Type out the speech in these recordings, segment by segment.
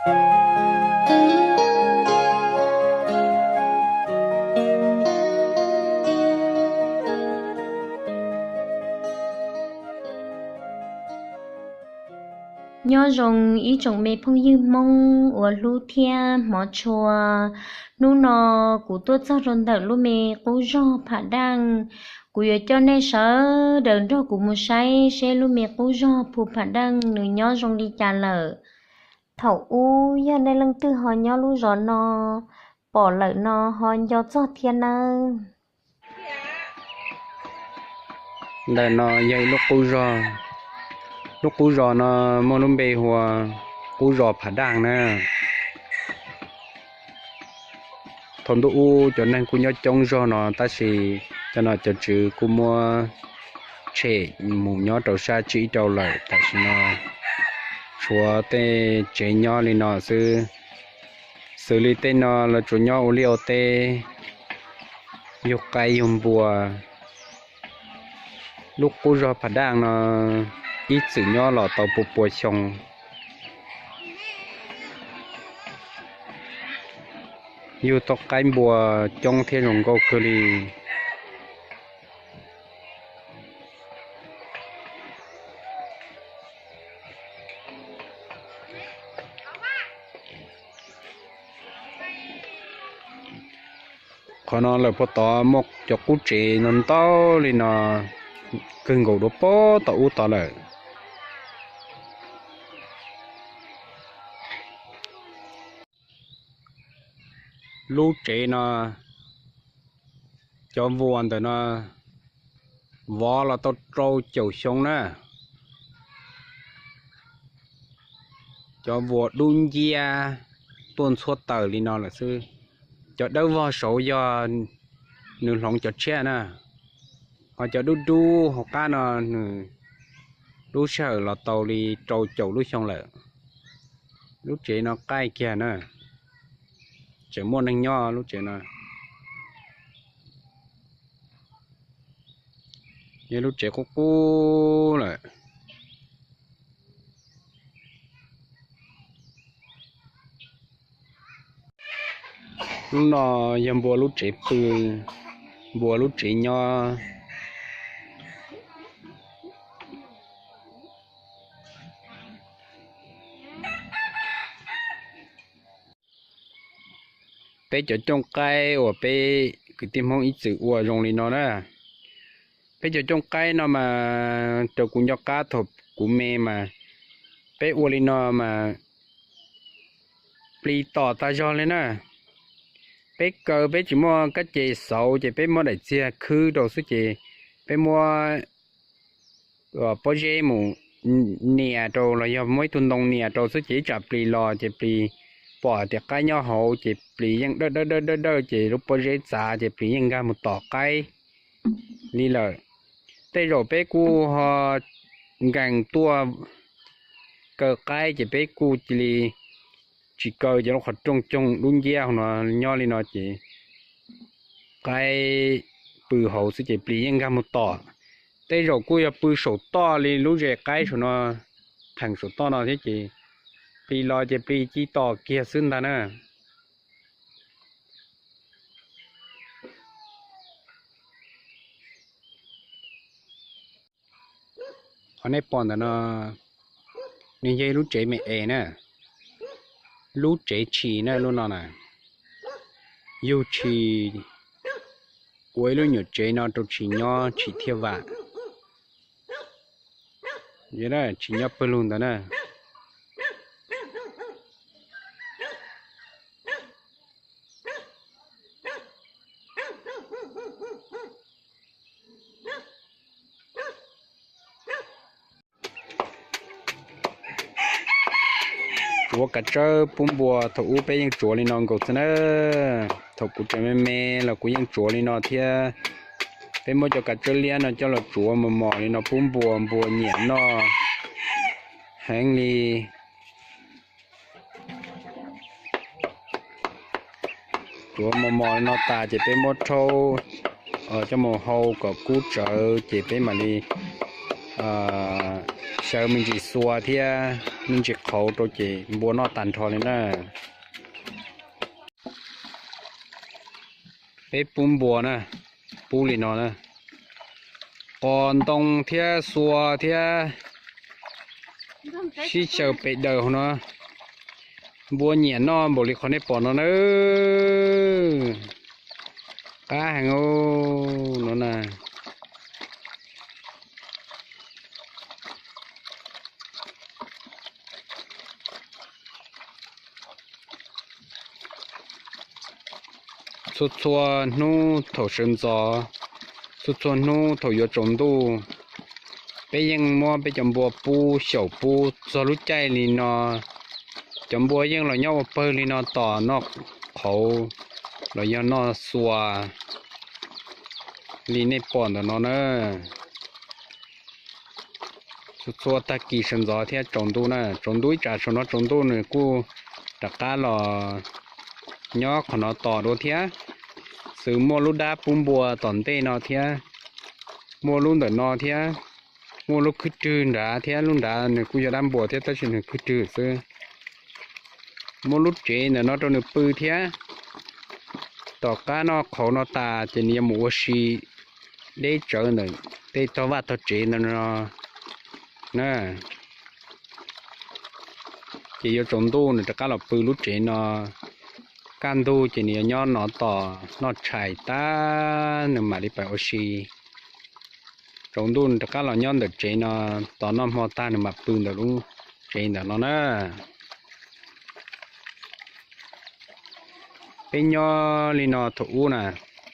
Nyob zoo ib tsoom me phooj ywg Hmoob uas hlub thiab hmov tshua. Hnub no kuv tuaj txog rau ntawm lub me qub zog Pham Daj. Kuv yuav coj nej sawv daws nrog kuv mus saib seb lub me qub zog Phu Pham Daj nws nyob zoo li cas lawm. Thaum ub yog nej leej twg ho nyob lub zos no, pom lawm no ho nco txog thiab nawb. Ntawm no yog ib lub qub zog. Lub qub zos no muaj lub npe hu ua qub zos Pham Daj na. Thaum ntuj ub cov neeg kuj nyob coob zog no tab sis cov nom cov tswv kuj muab tshem mus nyob rau sab tsib rau lawm. Tam sim no tshuav tej tsev nyob li no xwb. Xws li tej no lawv tsuas nyob ua liaj ua teb, yug qaib yug npua. Lub qub zog Pham Daj no ib txwm nyob los tau pua pua xyoo, yug tau qaib npua coob thiab zoo nkauj kawg li. Qhov no lawm puag tod muaj cov qub tsev no ntau li no, kawg nkaus dua puag tom ub tod lawm. Lub tsev no, cov vuas ntawm no vov los tau rau caum xyoo na. Cov vuas dub nciab tuaj ntxhuab taws li no lawm xwb. Cov dawb vog saud yog nws hloov cov tshiab na, ho cov dub dub hauv qab no nws lub sij hawm los tau li rau caum lub xyoo lawm. Lub tsev no qaij kiag na, tseem muaj neeg nyob lub tsev no. Yog lub tsev qub qub lawm. Lub no yog npua lub tsev pw, npua lub tsev nyob. Peb cov cooj qaib uas peb kwv tij Hmoob ib txwm ua zoo li no na. Peb cov cooj qaib no mas raws kuv nco qab thaum kuv me mas peb ua li no mas plis tom tag zog li na. Peb kaw peb tsis muaj kab ces xauv ces peb muab daim txiag khwb rau xwb ces peb muab pob zeb mus nias rau los yog muab ib tug ntoo nias rau xwb ces ib tsam plis los ces plis pom tias qaib nyob hauv ces plis yeej dawj dawj dawj dawj dawj ces lub pob zeb txav ces plis yeej nkag mus tom qaib li lawm. Tej zaum peb kuj ho nkees tuaj kaw qaib ces peb kuj cia li tsis kaw ces lub qhov rooj coog dub nciab no nyob li no ces qaib pw hauv xwb ces plis yeej nkag mus tom. Tej zaum kuj yog pw saum toj li lub zes qaib saum no, theem saum toj no thiab ces plis los ces plis ci tom kiag xwb ntag na. Qhov nej pom ntawm no nws yog ib lub tsev me es na, lub tsev tshis na lub no na. Yug tshis ua ib lub nyuam tsev no rau tshis nyob tshis thiaj vam. Tshis nyob pawg lug ntawd na. Tsuav kav tsawb pub npua thaum ub peb yeej tsuav li no nkaus xwb na. Thaum kuv tseem me me los kuv yeej tsuav li no thiab. Peb muab cov kav tsawb liab no coj los tsuav mos mos li no pub npua, npua nyiam noj heev li. Tsuav mos mos li no tas ces peb muab rhaub coj mus hau kom kub tsawv ces peb mam li Xyaw me ntsis xua thiab me ntsis qhauv rau ces npua noj tag nrho li na. Peb pub npua na, pub li no na. Qos ntoo thiab xua thiab sib xyaw pes daws hauv no. Npua nyiam noj npaum li qhov nej pom no na. Qab heev no na. Txhua txhua hnub thaum sawv ntxov, txhua txhua hnub thaum yuav tsaus ntuj, peb yeej muab peb cov npua pub xyaum pub txog lub caij li no. Cov npua yeej los nyob ua pawg li no tos noj qhauv los yog noj xua li nej pom ntawm no na. Txhua txhua tag kis sawv ntxov thiab tsaus ntuj na, tsaus ntuj ib tsam saum no tsaus ntuj nws kuj rov qab los nyob qhov no tos dua thiab. Xws muaj lub dab pub npua tom ntej no thiab, muaj lub ntawm no thiab, muaj lub khwb rwg nrad thiab, lub nrad nws kuj yog dab npua thiab tab sis nws khwb rwg xwb. Muaj lub tsev ntawm no rau nws pw thiab. Tom qab noj qhauv no tas ces nws yuav mus ua si deb tsawv ntawm tej tog vaj tog tsev ntawm no na. Ces yuav tsaus ntuj nws rov qab los pw lub tsev no. Kaj ntug ces nws yuav nyob no tos noj tshais tag nws mam li pais ua si. Tsaus ntuj nws rov qab los nyob ntawm tsev no tos noj hmo tag nws mam pw ntawm lub tsev ntawm no na. Peb nyob li no thaum ub na,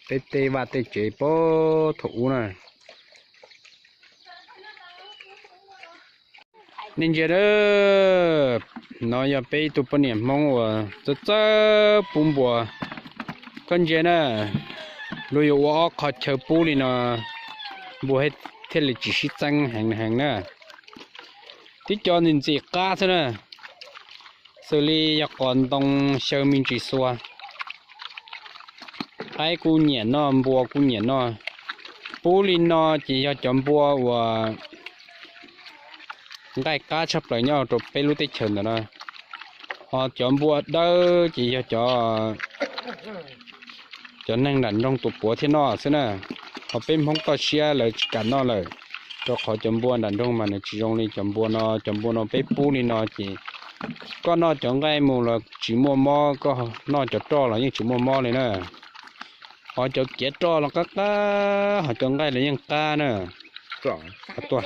peb tej vaj tej tsev puag thaum ub na. Nej ntsia, no yog peb ib tug poj niam Hmoob uas txawj txawj pub npua. Koj ntsia na, luag yuav ua ob qho chaw pub li no, npua thiaj li tsis sib txeeb heev heev na. Tib co ntxim ntxim qab xwb na, xws li yog qos ntoo xyaw me ntsis xua. Qaib kuj nyiam noj, npua kuj nyiam noj. Pub li no ces yog cov npua uas nqaij qab tshaj plaws nyob rau peb lub teb chaws ntawm no. Ho cov npua dawb ces yog cov, cov neeg nram nroog tus puav thiaj noj xwb na. Ho peb Hmoob toj siab lawv tsis kam noj lawm, rau qhov cov npua nram nroog mas nws tsis zoo li cov npua no. Cov npua no peb pub li no ces koj noj cov nqaij mus los tsis muaj mob, koj noj cov roj los yeej tsis muaj mob li na. Ho cov kiav roj los qab qab, ho cov nqaij los yeej qab na. Tuaj.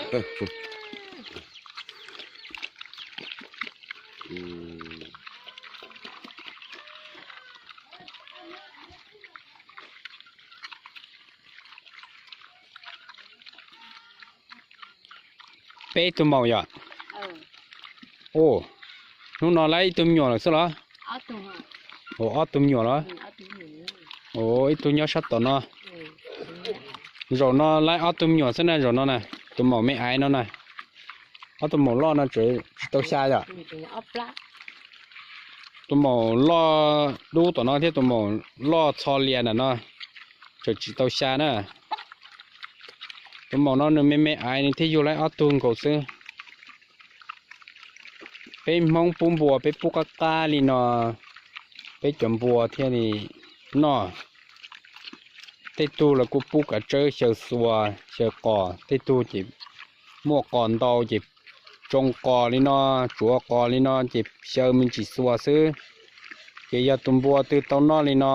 Peb tug maum yom? Hnub no lawv ib tug me nyuam lawm xwb los? Ua ob tug me nyuam los? Ua ib tug nyob sab tom no. Zaum no lawv ob tug me nyuam xwb na, zaum no na, tus maum me aiv no na. Ob tug maum loj no tseem tsis tau xya yom? Tus maum loj dub tom no thiab tus maum loj txho lias ntawm no tseem tsis tau xya na. Tus maum no nws me me aiv nws thiaj yug lawv ob tug nkaus xwb. Peb Hmoob pub npua peb pub qab qab li no, peb cov npua thiaj li noj. Tej tug los kuj pub kav tsawb xyaw xua, xyaw qos, tej tug ces muaj qos ntau ces tsoo qos li no, tsuav qos li no ces xyaw me ntsis xua xwb. Ces yog tus npua twg tau noj li no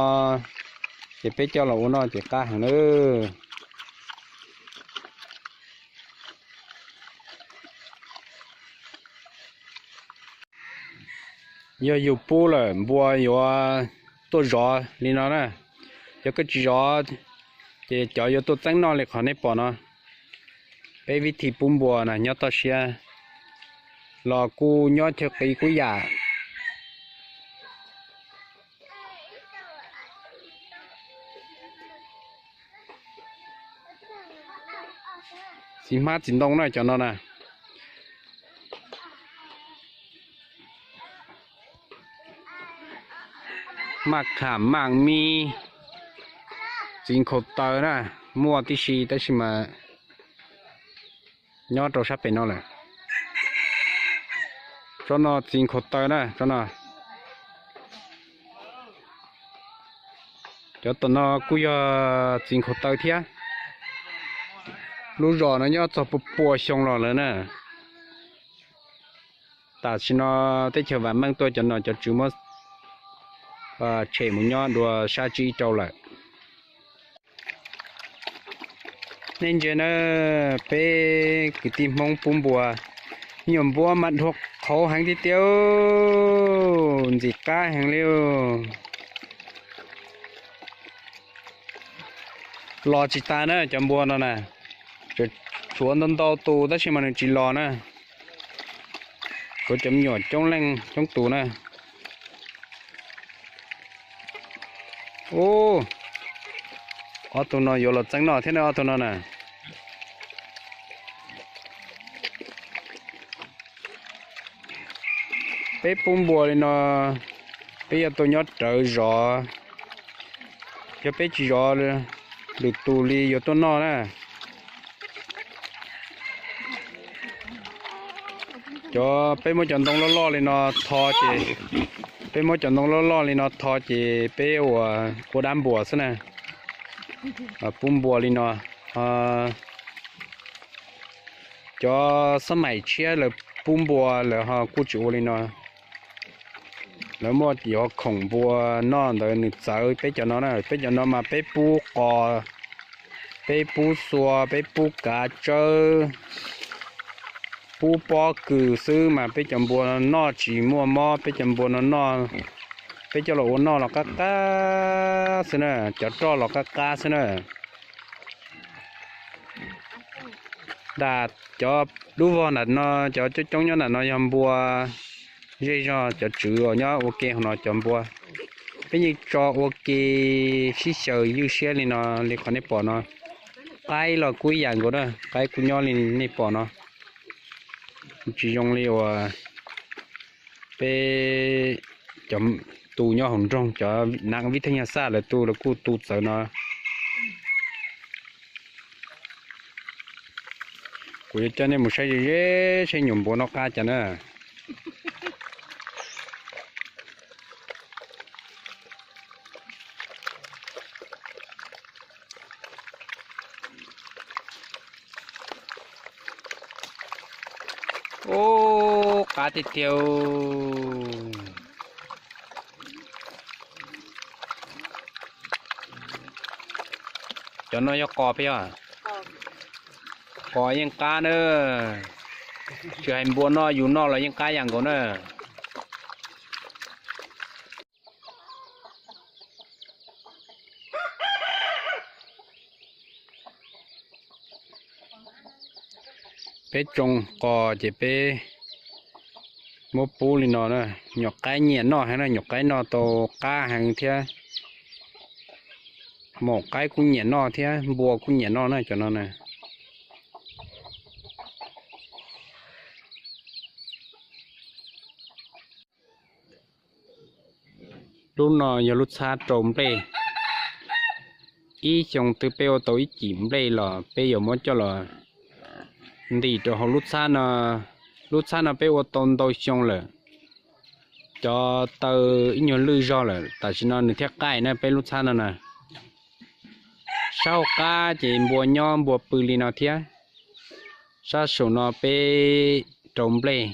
ces peb coj los ua noj ces qab heev nawb. Yog yus pub lawm npua yuav tuaj zov li no na. Yog koj tsis zov ces cov yuav tuaj txeeb noj li qhov nej pom no. Peb vib thib pub npua na nyob toj siab los kuj nyob chaw qis kuj yam. Txiv hmab txiv ntoo na cov no na. Maj kham maj mib, txiv nkhaus taw na, muaj tib si tab sis mas nyob rau sab pem no lawm. Tsob no txiv nkhaus taw na, tsob no. Cov tom no kuj yog txiv nkhaus taw thiab. Lub zos no nyob txog pua pua xyoo los lawm na. Tam sim no teb chaws vam meej tuaj cov no cov tswv muab tshem mus nyob dua sab tsib rau lawm. Nej ntsia na, peb kwv tij Hmoob pub npua, me nyuam npua mas dhuav qhauv heev tiag tiag, ntxim qab heev li. Los tsis tas na cov npua no na, tshuav ntau ntau tus tab sis mas nws tsis los na. Tshuav cov me nyuam coob leej coob tus na. Ub, ob tug no yuav los txeeb noj thiab na ob tug no na. Peb pub npua li no, peb yuav tau nyob rawv zov, yog peb tsis zov lwm tus li yuav tuaj noj na. Cov peb muab cov ntoo loj loj li no tho ces, peb muab cov ntoo loj loj li no tho ces peb ua, ua dab npua xwb na. Pub npua li no, cov xab maim tshiab lawv pub npua lawv ho kuj tsis ua li no. Lawv muaj cov khoom npua noj ntawd nws txawv peb cov no na, peb cov no mas peb pub qos, peb pub xua, peb pub kav tsawb, pub pob kws xwb mas peb cov npua no noj tsis muaj mob, peb cov npua no noj, peb coj los ua noj los qab qab xwb na, cov roj los qab qab xwb na. Nram cov lub vog nram no, cov coob coob nyob nram no yog npua zej zog, cov tswv uas nyob ua ke hauv no cov npua. Peb yeej tso ua ke sib xyaw ywj siab li no li qhov nej pom no. Qaib los kuj ib yam nkaus na, qaib kuj nyob li nej pom no. Tsis zoo li uas peb cov tu nyob hauv nroog, cov nav vib thaj nyaj xaj lawv tu lawv kuj tu txawv no. Kuv yuav coj nej mus saib ze ze seb nyuam npua noj qab cas na. Ub, qab tiag tiag. Cov no yog qos peb yog? Qos yeej qab na. Tsis hais npua noj yus noj los yeej qab yam nkaus na. Peb tsoo qos ces peb muab pub li no na. Nyuam qaib nyiam noj heev na, nyuam qaib noj tau qab heev thiab. Maum qaib kuj nyiam noj thiab, npua kuj nyiam noj na cov no na. Lub no yog lub txhab rau nplej. Ib xyoo twg peb ua tau ib cim nplej los peb yuav muab coj los ntim rau hauv lub txhab no. Lub txhab no peb ua tau ntau xyoo lawm, cov taw ib nyuag lwj zog lawm, tam sim no nws thiaj qaij na peb lub txhab no na. Sab hauv qab ces npua nyob npua pw li no thiab. Sab saum no peb rau nplej.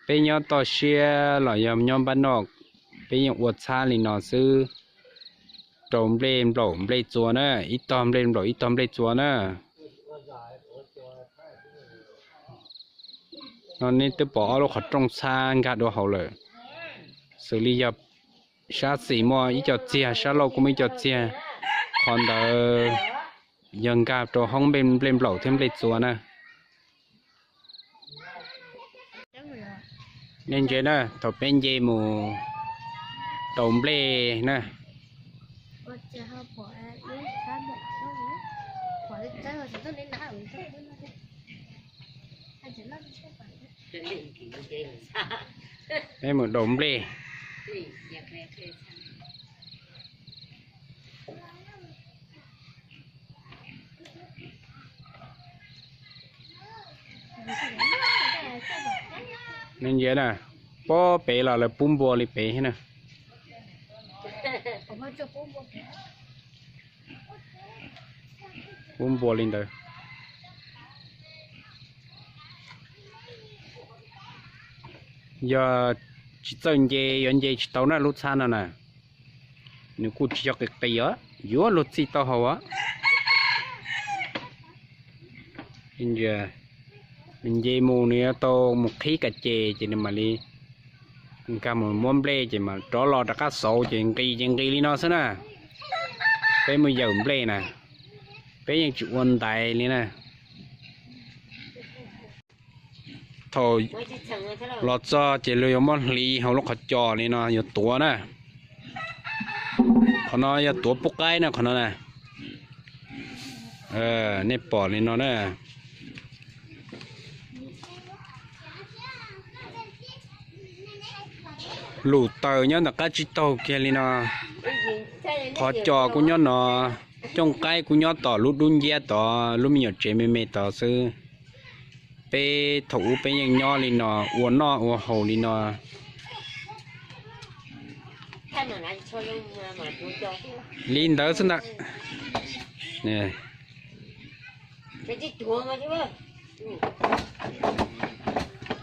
Peb nyob toj siab los yog nyob npab noj, peb yeej ua txhab li no xwb. Rau nplej nplaum nplej txua na, ib tog nplej nplaum ib tog nplej txua na. No nej twb pom ob lub qhov rooj txhab nkag dua hauv lawm. Xws li yog sab xis muaj ib co txiag, sab laug kuj muaj ib co txiag, qhov ntawd yog nkag rau hoob nplej nplaum thiab nplej txua na. Nej ntsia na, thaum peb nce mus rau nplej na. Peb mus rau nplej. Ntsia na, pob pem los lawv pub npua li pem thiab na. Pub npua li ntawd. Yog tsis txawj nce, yuav nce tsis tau na lub txhab no na. Nws kuj tsis yog qis qis os, yuav luag txij taub hau os. Nws nce mus nws yuav tau mus qhib kas ces, ces nws mam li nkag mus muab nplej ces mam rov los rov qab xauv ces nqis ces nqis li no xwb na. Peb mus yawm nplej na, peb yeej tsis ua ntaiv li na. Thaum los txog ces luag yuav muab hliv hauv lub qhov cos li no yuav tuav na. Qhov no yog tuav pub qaib na qhov no na. Nej pom li no na. Lub taws nyob ntawm qab tsib taug kiag li no. Qhov cos kuj nyob no, cooj qaib kuj nyob tom lub dub nciab tod, lub me nyuam tsev me me tod xwb. Peb thaum ub peb yeej nyob li no, ua noj ua haus li no. Li ntawd xwb ntag.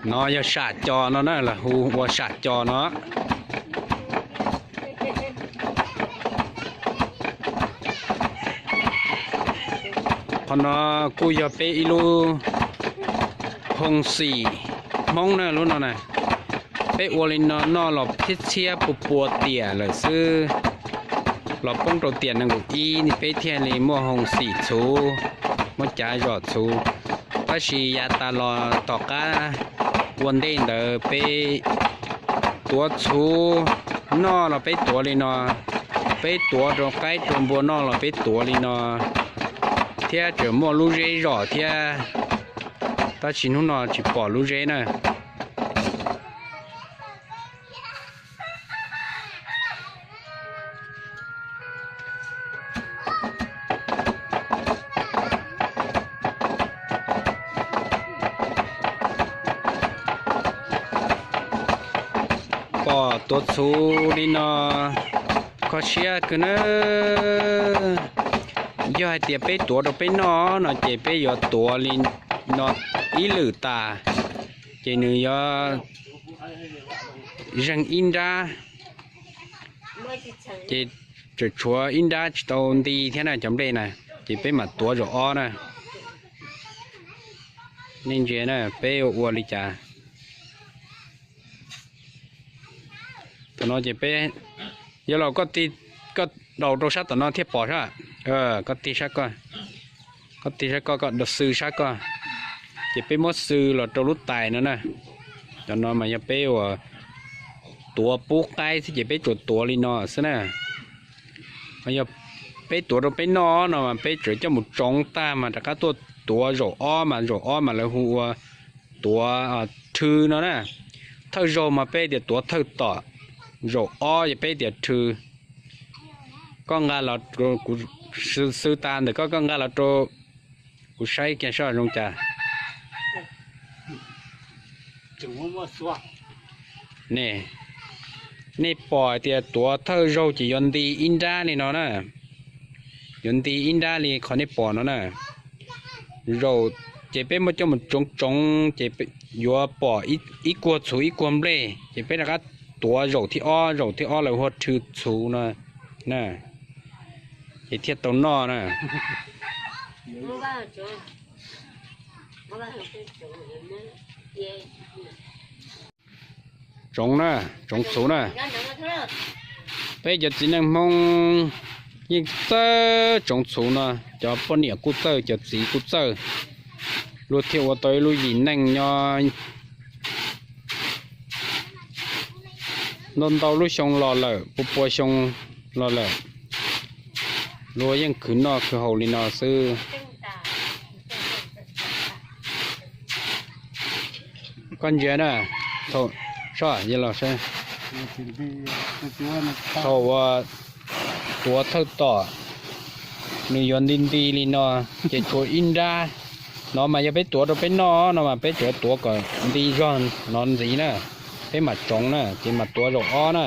No yog sam cos no na, lawv hu ua sam cos no. Qhov no kuj yog peb ib lub hoo xim Hmoob na, lub no na. Peb ua li no noj los txhiab txhiab pua pua tiam lawm xwb, los poob rau tiam nees nkaum ib peb thiaj li muaj hoo xim txhuv, muab cav zom txhuv. Tab sis yav tas los tom qab ua ntej ntawd peb tuav txhuv noj los peb tuav li no, peb tuav rau qaib rau npua noj los peb tuav li no, thiab tseem muaj lub zeb zom thiab. Tab sis hnub no tsis pom lub zeb na. Pom tuav txhuv li no kho siab kawg na. Yog hais tias peb tuav rau peb noj no ces peb yuav tuav li no ib lwm tas, ces nws yuav zeeg ib nrab, ces tseem tshuav ib nrab tsis tau nti thiab na cov nplej na, ces peb mam tuav zaum ob na. Nej ntsia na peb ua li cas. Thaum no ces peb, yog los koj tig, koj daus rau sab tom no thiaj pom sab. Koj tig sab koj, koj tig sab koj, koj daus xw sab koj, ces peb muab xw los rau lub tais no na. Cov no mas yog peb uas tuav pub qaib xwb ces peb tsuas tuav li no xwb na. Yog peb tuav rau peb noj no mas peb tseem coj mus tsoov tag mas rov qab tuaj tuav zaum ob mas zaum ob mas lawv hu ua tuav rhw no na. Thawj zaug mas peb tias tuav thawj tom, zaum ob ces peb tias rhw. Koj nqa los, kuv xw tas ntawm koj, koj nqa los rau kuv saib kiag saib zoo cas. Ne, nej pom hais tias tuav thawj zaug ces yuav nti ib nrab li no na. Yuav nti ib nrab li qhov nej pom no na. Zaum ces peb muab coj mus tsoov tsoov ces yuav pom ib kuag txhuv ib kuag nplej ces peb rov qab tuav zaum thib ob, zaum thib ob lawv hu ua rhw txhuv no na, ces thiaj tau noj na. Tsoov na, tsoov txhuv na. Peb cov txiv neej Hmoob yeej txawj tsoov txhuv no, cov poj niam kuj txawj, cov txiv kuj txawj. Luag thiaj ua tau ib lub yim neej nyob ntau ntau lub xyoo los lawm, pua pua xyoo los lawm, luag yeej khwv noj khwv haus li no xwb. Koj ntsia na, thaum, thaum uas tuav thawj tom, nws yuav nti nti li no, ces tshuav ib nrab, No mas yog peb tuav rau peb noj no mas peb tsuas tuav kom nti zog no ntxiv na, peb mam tsoov na ces mam tuav zaum ob na.